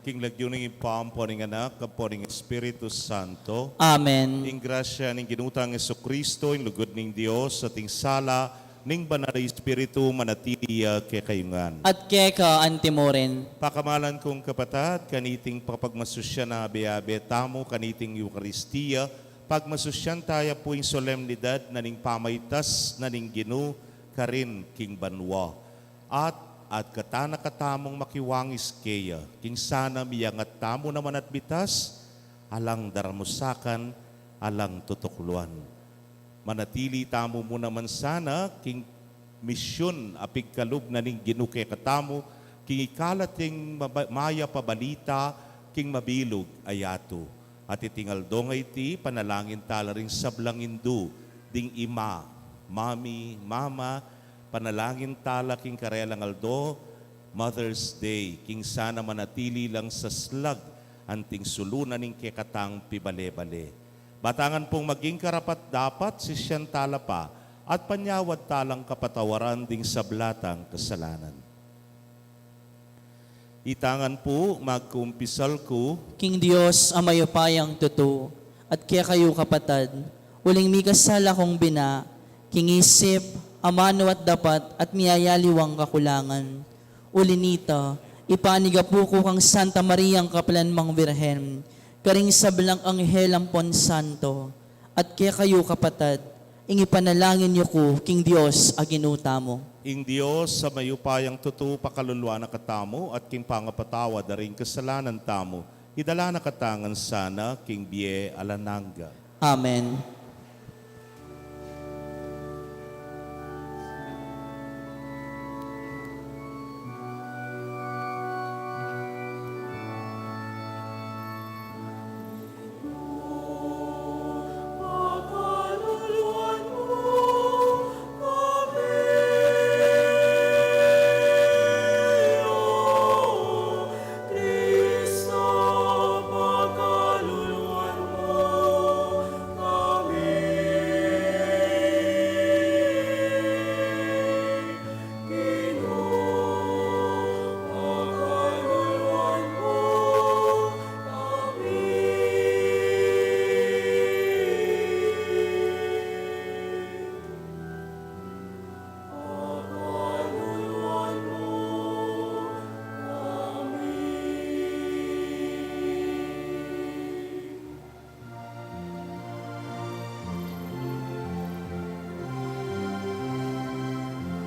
King lagyu ning Ibpa, ampo ning Anak, ampo ning Espiritu Santo. Amen. Ing grasya ning Ginu tang Jesucristo, ing lugud ning Dios, at ing sala ning Banal a Espiritu, manatili ya kekayu ngan. At keka antimurin. Pakamalan kung kapatad, kaniting pakapagmasusyan a abe-abe tamu, kaniting Eukaristia, pagmasusyan taya pu ing solemnidad na ning pamaitas na ning Ginu karin king banua. At, at katanak katamung makiwangis keya, king sana miyangat tamu naman at bitas, alang daramusakan, alang tutukluan. Manatili tamu mu naman sana king misyun a pigkalub na ning Ginu kekatamu, king ikalat ing maba-, mayap a balita king mabilug a yatu. At iting aldo ngeni, panalangin tala ring sablang indu ding ima, mami, mama, panalangin tala king karelang aldo, Mother's Day, king sana manatili lang saslag anting sulu na ning kekatang pibale-bale. Ba tang maging karapat-dapat, sisian tala pa, at panyawad talang kapatawaran ding sabla tang kasalanan. Itang pu, magkumpisal ku king Dios a mayupayang tutu, at kekayu kapatad, uling mikasala kung bina, king isip, amanu at dapat, at miyayaliwang kakulangan. Uli nita, ipanigapu ku kang Santa Mariang kapilan mang Birhen, karing sablang anghel ampon santo, at kekayu kapatad, ing ipanalangin yu ku king Dios a Ginu tamu. Ing Dios a mayupayang tutu pakaluluan na katamu, at king pangapatawad da ring kasalanan tamu, idala na katamu ngan sana king bie alang angga. Amen.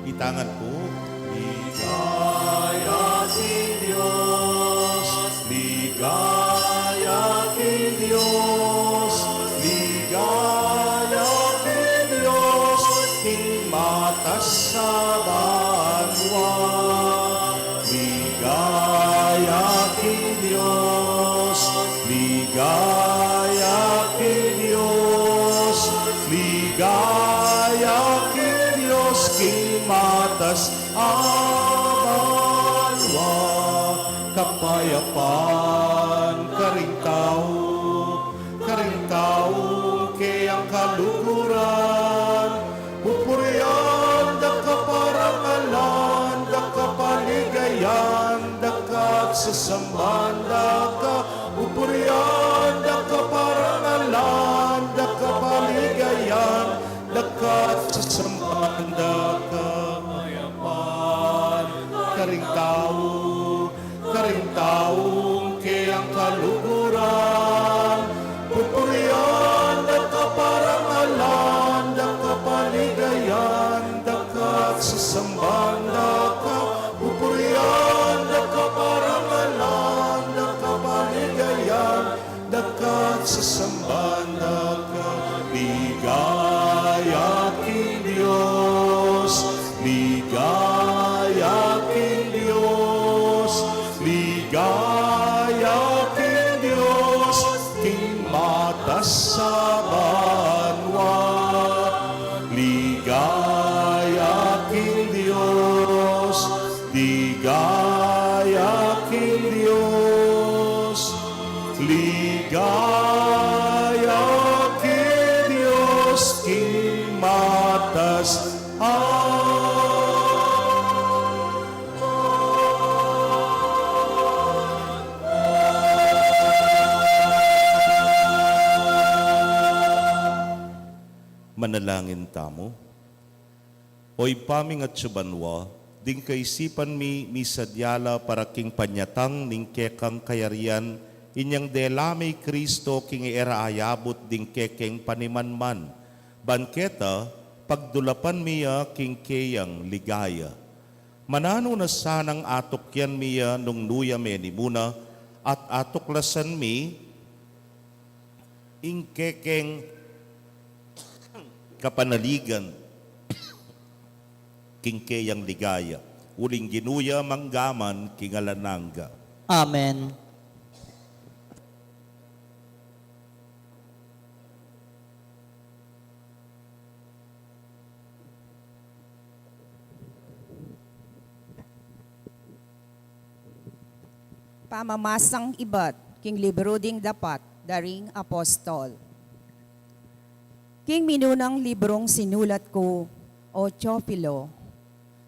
Itang pu. Ligaya king Dios, ligaya king Dios, ligaya king Dios, king matas a banua. Ligaya king Dios, ligaya king Dios, ligaya king Dios, king matas a banua. Kapayapan karing tau, karing taung keyang kaluguran, pupurian da ka, parangalan da ka, paligayan da ka, at sasamban da ka. Pupurian da ka, parangalan da ka, paligayan da ka, at sasamban da ka. Kapayapan karing tau, karing taung keyang kaluguran, pupurian da ka, parangalan da ka, paligayan da ka, at sasamban da ka. Pupurian da ka, parangalan da ka, paligayan da ka, at sasamban da ka. Ligaya king Dios, ligaya king Dios, ligaya king Dios, king matas a banua. Ligaya king Dios, ligaya king Dios, ligaya king Dios, king matas a. Manalangin tamu. O Ibpa ming atsu banua, ding kaisipan mi misadya la para king panyatang ning kekang kayarian, inyang dela me i Kristo king e ra ayabut ding kekeng panimanman. Ban keta, pagdulapan mi ya king keyang ligaya. Mananu na sanang atukyan mi ya nung nu ya menimuna, at atuklasan mi ing kekeng kapanaligan king keyang ligaya, uling Ginu ya mangga man king alang angga. Amen. Pamamasang ibat king libru ding dapat da ring apostol. King minunang librung sinulat ku, o Teofilo,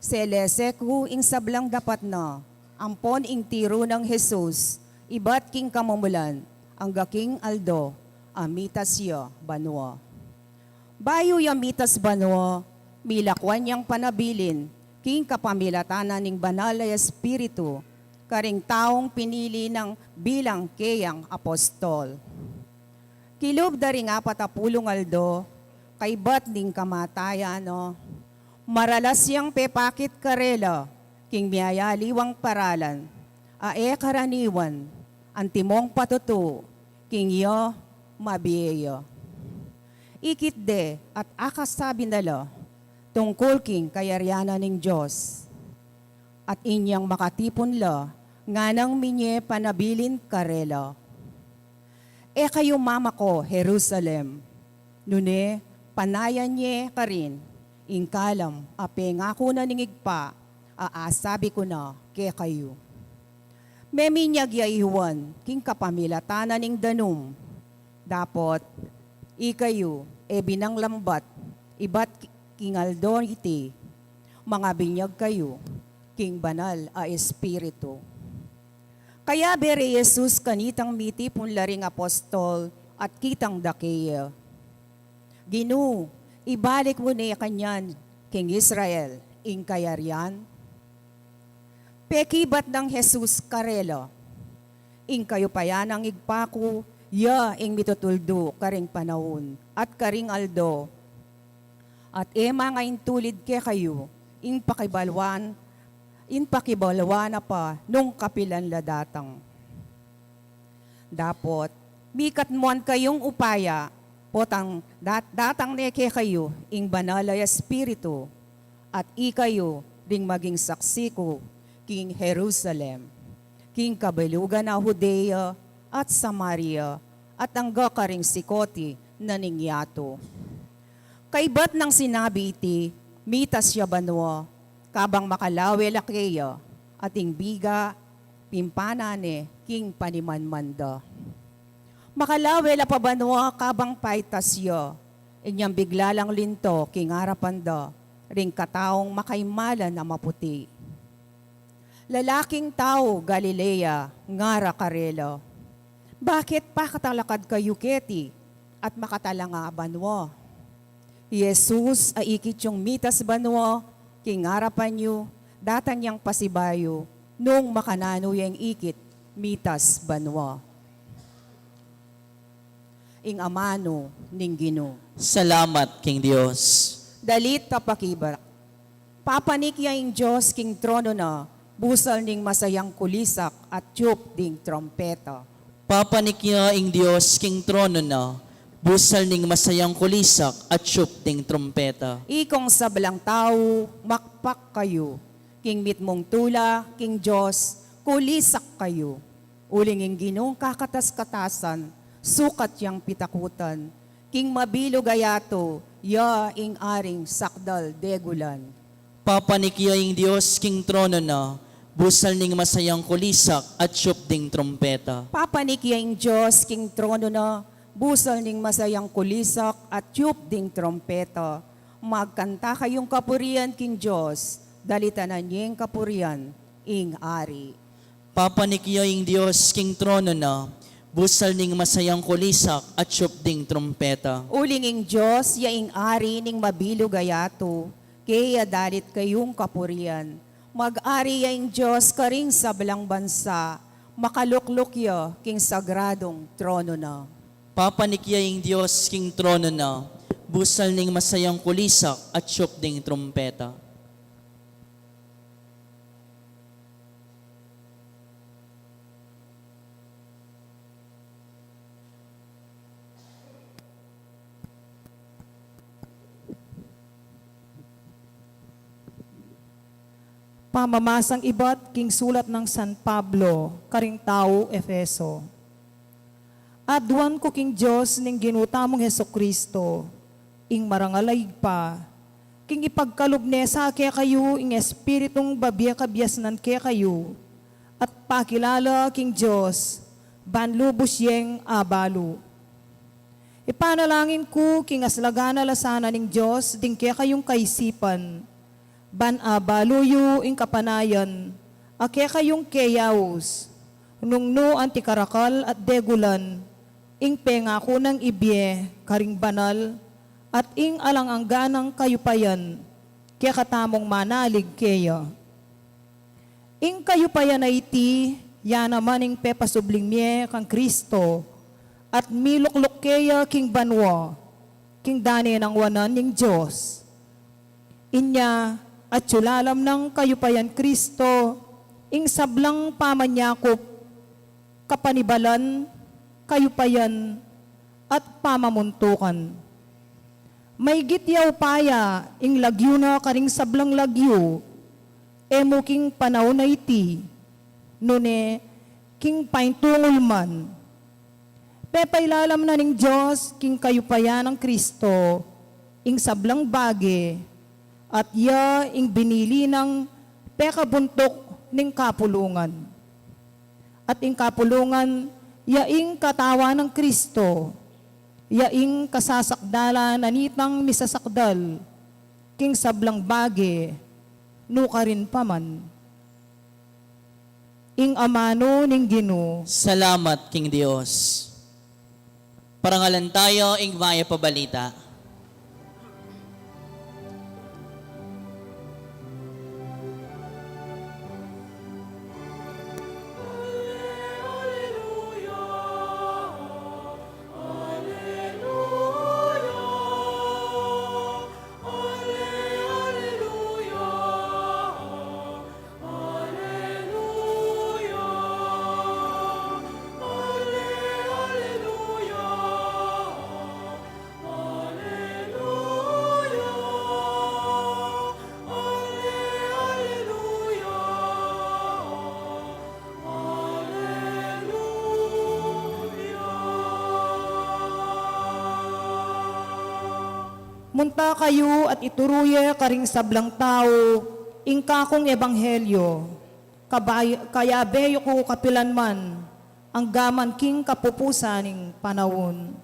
selese ku ing sablang dapat na ampon ing tiru nang Jesus ibat king kamumulan angga king aldo a mitas ya banua. Bayu ya mitas banua, milakwan yang panabilin king kapamilatan na ning Banal a Espiritu karing taung pinili nang bilang keyang apostol. Kilub da ring apat a pulung aldo kaybat ning kamatayan na, maralas yang pepakit karela king miyayaliwang paralan a e karaniwan, antimong patutu king ya mabie ya. Ikit de at akasabi na la tungkul king kayarian na ning Dios. At inyang makatipun la, nganang minye panabilin karela, "E kayu mamako Jerusalem, nune panayan ye karin ing kalam a pengaku na ning Ibpa a asabi ku na kekayu. Meminyag ya i Juan king kapamilatan na ning danum. Dapot ikayu, e binang lambat ibat king aldo iti, mangabinyag kayu king Banal a Espiritu." Kayabe re Jesus kanitang mitipun la ring apostol at kitang da kaya, "Ginu, ibalik mu ne kanyan king Israel ing kayarian?" Pekibat nang Jesus karela, "Ing kayupayan nang Ibpa ku ya ing mitutuldu karing panaun at karing aldo, at e mangaintulid kekayu ing pakibaluan, ing pakibaluan na pa nung kapilan la datang. Dapot mikatmuan kayung upaya, potang dat-, datang ne kekayu ing Banal a Espiritu, at ikayu ding maging saksi ku king Jerusalem, king kabilugan a Judea at Samaria, at angga karing sikoti na ning yatu." Kaybat nang sinabi iti, mitas ya banua, kabang makalawe la keya, at ing biga pimpana ne king panimanman da. Makalawe la pa banua kabang paitas ya, inyang bigla lang linto king arapan da ring kataung makaimalan a maputi. "Lalaking tau Galilea," ngara karela, "bakit pakatalakad kayu keti at makatalanga banua? I Jesus a ikit yung mitas banua king arapan yu, datang yang pasibayu nung makananu yang ikit mitas banua." Ing amanu ning Ginu. Salamat king Dios. Dalit a pakibat. Papanik ya ing Dios king trono na, busal ning masayang kulisak at tiup ding trompeta. Papanik ya ing Dios king trono na, busal ning masayang kulisak at tiup ding trompeta. Ikong sablang tau, makpak kayu, king mitmung tula king Dios, kulisak kayu. Uling ing Ginung kakatas-katasan, sukat yang pitakutan, king mabilug a yatu, ya ing Aring sakdal degulan. Papanik ya ing Dios king trono na, busal ning masayang kulisak at tiup ding trompeta. Papanik ya ing Dios king trono na, busal ning masayang kulisak at tiup ding trompeta. Magkanta kayung kapurian king Dios, dalitanan yeng kapurian ing Ari. Papanik ya ing Dios king trono na, busal ning masayang kulisak at tiup ding trompeta. Uling ing Dios ya ing Ari ning mabilug a yatu, kaya dalit kayung kapurian. Mag-ari ya ing Dios karing sablang bansa, makalukluk ya king sagradung trono na. Papanik ya ing Dios king trono na, busal ning masayang kulisak at tiup ding trompeta. Pamamasang ibat king sulat nang San Pablo karing tau Efeso. Aduan ku king Dios ning Ginu tamung Jesucristo, ing marangal a Ibpa, king ipagkalub ne sa kekayu ing Espiritung babie kabiasnan kekayu, at pakilala king Dios, ban lubus yeng abalu. Ipanalangin ku king aslagan a lasanan ning Dios ding kekayung kaisipan, ban abalu yu ing kapanayan a kekayung keyaus, nung nu anti karakal at degulan ing pengaku nang ibie karing banal at ing alang angga nang kayupayan kekatamung manalig keya. Ing kayupayan a iti, ya naman ing pepasubling mie kang Kristo, at milukluk keya king banua, king dane nang wanan ning Dios. Inya, atyu lalam nang kayupayan Kristo, ing sablang pamanyakup, kapanibalan, kayupayan, at pamamuntukan. Maygit ya upaya ing lagyu na karing sablang lagyu, e mu king panaun a iti, nune king paintungul man. Pepailalam na ning Dios king kayupayan nang Kristo ing sablang bage, at ya ing binili nang pekabuntuk ning kapulungan. At ing kapulungan, ya ing katawan nang Kristo, ya ing kasasakdalan a nitang misasakdal king sablang bage, nukarin pa man. Ing amanu ning Ginu. Salamat king Dios. Parangalan tayu ing mayap a balita. Munta kayu at ituru ye karing sablang tau ing kakung ebanghelyo, kabay-, kayabe yu ku kapilan man, angga man king kapupusan ning panaun.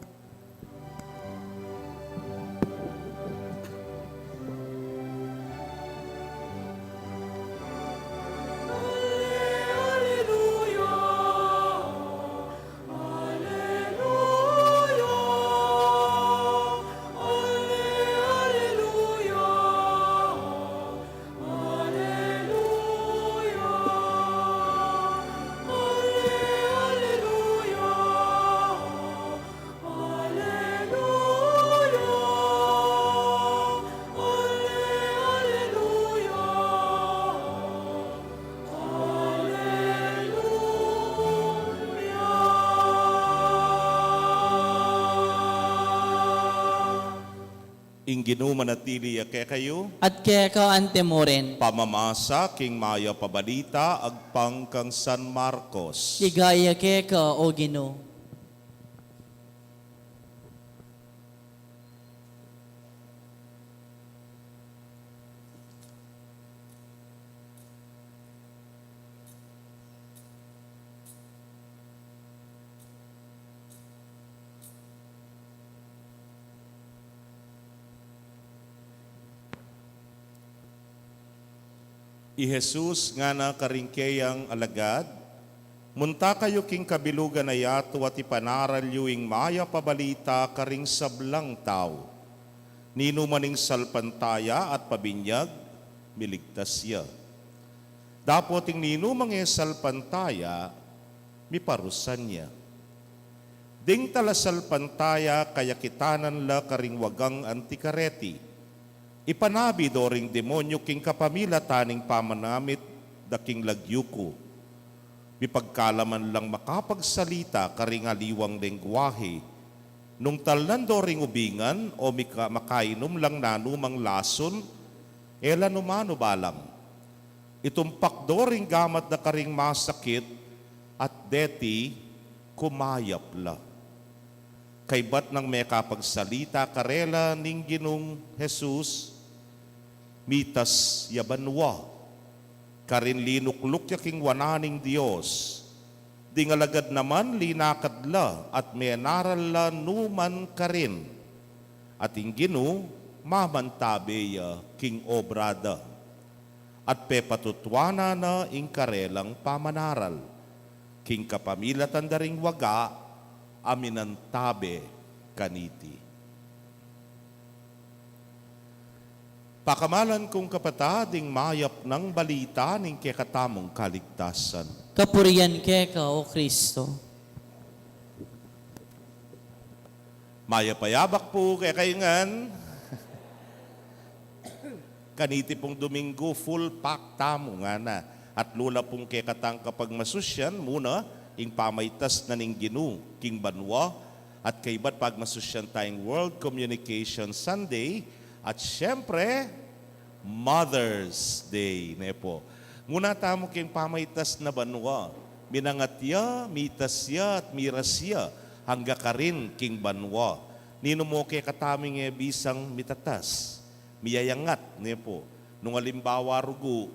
Ing Ginu manatili ya kekayu. At keka antimurin. Pamamasa king Mayap a Balita agpang kang San Marcos. Ligaya keka, O Ginu. I Jesus ngana karing keyang alagad, "Munta kayu king kabilugan a yatu at ipanaral yu ing Mayap a Balita karing sablang tau. Ninuman ing salpantaya at pabinyag, miligtas ya. Dapot ing ninumang e salpantaya, miparusan ya. Ding talasalpantaya, kayakitanan la karing wagang anti kareti. Ipanabi do ring demonyu king kapamilatan ning pamanamit da king lagyu ku. Mipagkalaman lang makapagsalita karing aliwang lengguahe. Nung talnan do ring ubingan o mika-, makainum lang nanumang lasun, e la numan ubalang. Itumpak do ring gamat da karing masakit, at deti kumayap la." Kaybat nang mekapagsalita karela ning Ginung Jesus, mitas ya banua. Karin linukluk ya king wanan ning Dios. Ding alagad naman linakad la at menaral la nu man karin. At ing Ginu mamantabe ya king obra da. At pepatutuanan na ing karelang pamanaral. King kapamilatan da ring waga a minantabe kaniti. Pakamalan kung kapatad, ing mayap nang balita ning kekatamung kaligtasan. Kapurian keka, O Kristo. Mayap a yabak pu kekayu ngan. Kaniti pung Domingo, full pack tamu ngana. At lula pung kekatang kapagmasusyan, muna, ing pamaitas na ning Ginu king banua, at kaybat pagmasusyan tayung World Communication Sunday, at syempre, Mother's Day, ne pu. Muna tamu king pamaitas na banua, minangat ya, mitas ya, at miras ya, angga karin king banua. Ninu mu kekatamu ing e bisang mitatas, miyayangat, ne pu. Nung alimbawa rugu,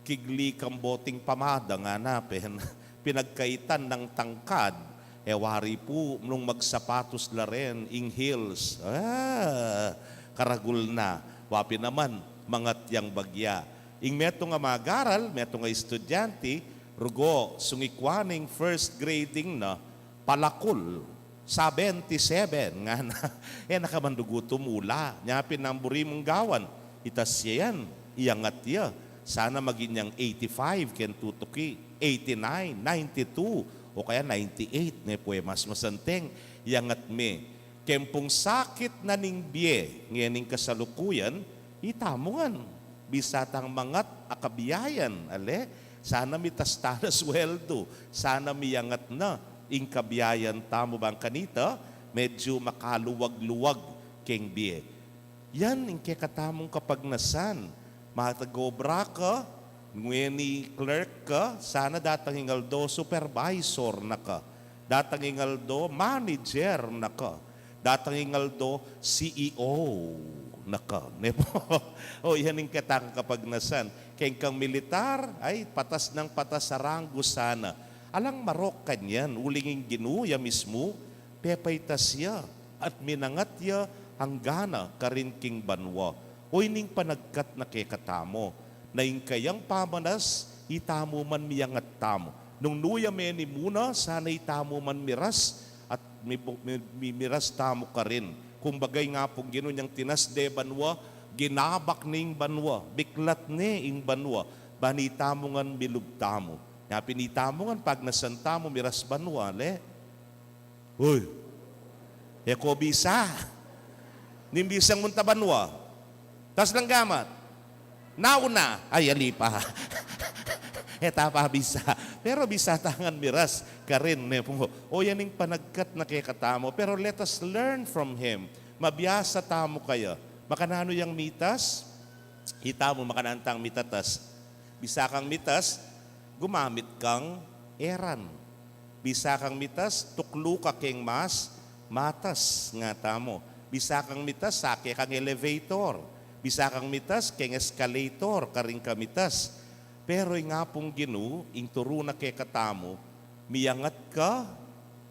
kigli kang boting pamada ngana pin, pinagkaitan nang tangkad, e wari pu, nung magsapatos la rin, ing heels, ah, karagul na, wa pin naman, mangat yang bagya. Ing metung a magaral, metung a estudyante, rugu, sungikwa ning first grading na, palakul, seventy-seven, ngana. E na ka man rugu tumula, nya pin nang buri mung gawan, itas ya yan, iyangat ya. Sana maging yang eighty-five, ken tutuki, eighty-nine, ninety-two, o kaya ninety-eight, ne pu e mas masanteng, iyangat me. Ken pung sakit na ning bie, ngening kasalukuyan, itamu ngan, bisa tang mangat a kabiayan, ale, sana mitas ta na sueldo, sana miyangat na ing kabiayan tamu bang kanita, medyu makaluwag-luwag keng bie. Yan ing kekatamung kapagnasan. Matag-obra ka, ngeni clerk ka, sana datang ing aldo supervisor na ka. Datang ing aldo manager na ka. Datang ing aldo C E O na ka. Ne pu? O, yan ing ketang kapagnasan. Keng kang militar, ay, patas nang patas a ranggo sana. Alang marok kanyan, uling ing Ginu ya mismu, pepaitas ya, at minangat ya anggana karin king banua. O ining panagkat na kekatamu, na ing kayang pamanas, itamu man miyangat tamu. Nung nu ya meni muna, sana itamu man miras, at mi-, mi-, mi-, miras tamu karin. Kumbaga ing Apung Ginu nyang tinas de banua, ginabak ne ing banua, biklat ne ing banua, ban itamu ngan milub tamu. Nya pin itamu ngan pagnasan tamu miras banua, le. Uy. E ko bisa. Ning bisang munta banua. Tas lang gamat. Nauna. Ay, ali pa. E ta pa bisa. Pero bisa ta ngan miras karin, ne pu. O, yan ing panagkat na kekatamu. Pero let us learn from him. Mabiasa tamu kaya. Makananu yang mitas? Itamu, makananu tang mitatas? Bisa kang mitas, gumamit kang eran. Bisa kang mitas, tuklu ka keng mas matas, ngatamu. Bisa kang mitas, sake kang elevator. Bisa kang mitas, keng escalator, karin ka mitas. Pero ing Apung Ginu, ing turu na kekatamu, miyangat ka,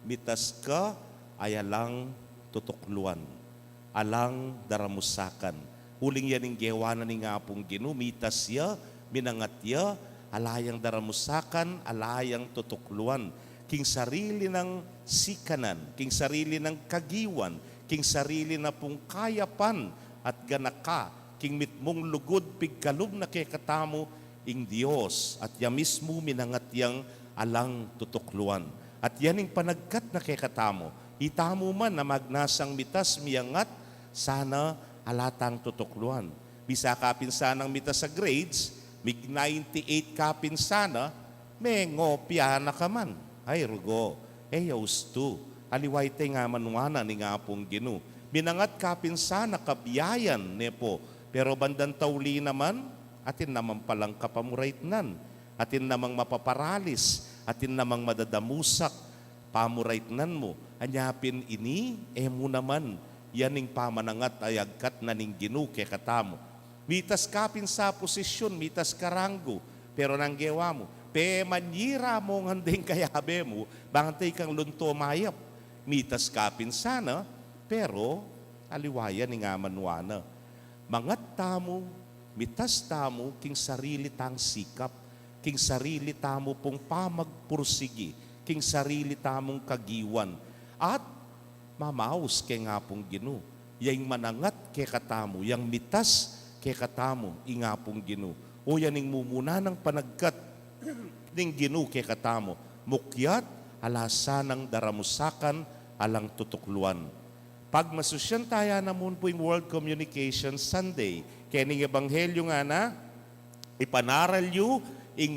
mitas ka, ay alang tutukluan, alang daramusakan. Uling yan ing gewa na ning Apung Ginu, mitas ya, minangat ya, ala yang daramusakan, ala yang tutukluan. King sarili nang sikanan, king sarili nang kagiwan, king sarili na pung kayapan at ganaka, king mitmung lugud pigkalub na kekatamu, ing Dios, at ya mismu minangat yang alang tutukluan. At yan ing panagkat na kekatamu, itamu man a magnasang mitas miyangat, sana ala tang tutukluan. Bisa ka pin sanang mitas a grades, mig ninety-eight ka pin sana, mengopya na ka man. Ay, rugo, e ya ustu. Aliwa ita ing amanuanan ning Apung Ginu. Minangat ka pin sana kabiayan, ne pu. Pero bandang tauli naman, atin naman palang kapamuraitnan, atin namang mapaparalis, atin namang madadamusak pamuraitnan mu. Anya pin ini, e mu naman, yan ing pamanangat a agkat na ning Ginu kekatamu. Mitas ka pin sa posisyun, mitas ka ranggu, Pero nanu ing gewa mu? Pemanyira mu ngan deng kayabe mu, bang antay kang lunto mayap. Mitas ka pin sana, pero aliwa ya ing amanwa na. Mangat tamu, mitas tamu, king sarili tang sikap, king sarili tamu pung pamagpursigi, king sarili tamung kagiwan, at mamaus keng Apung Ginu. Ya ing manangat kekatamu, yang mitas kekatamu, ing Apung Ginu. O yan ing mumuna nang panagkat ning Ginu kekatamu. Mukyat, ala sanang daramusakan, alang tutukluan. Pagmasusyan taya namu pu ing World Communication Sunday. Keni ing Ebanghelyu ngana, ipanaral yu ing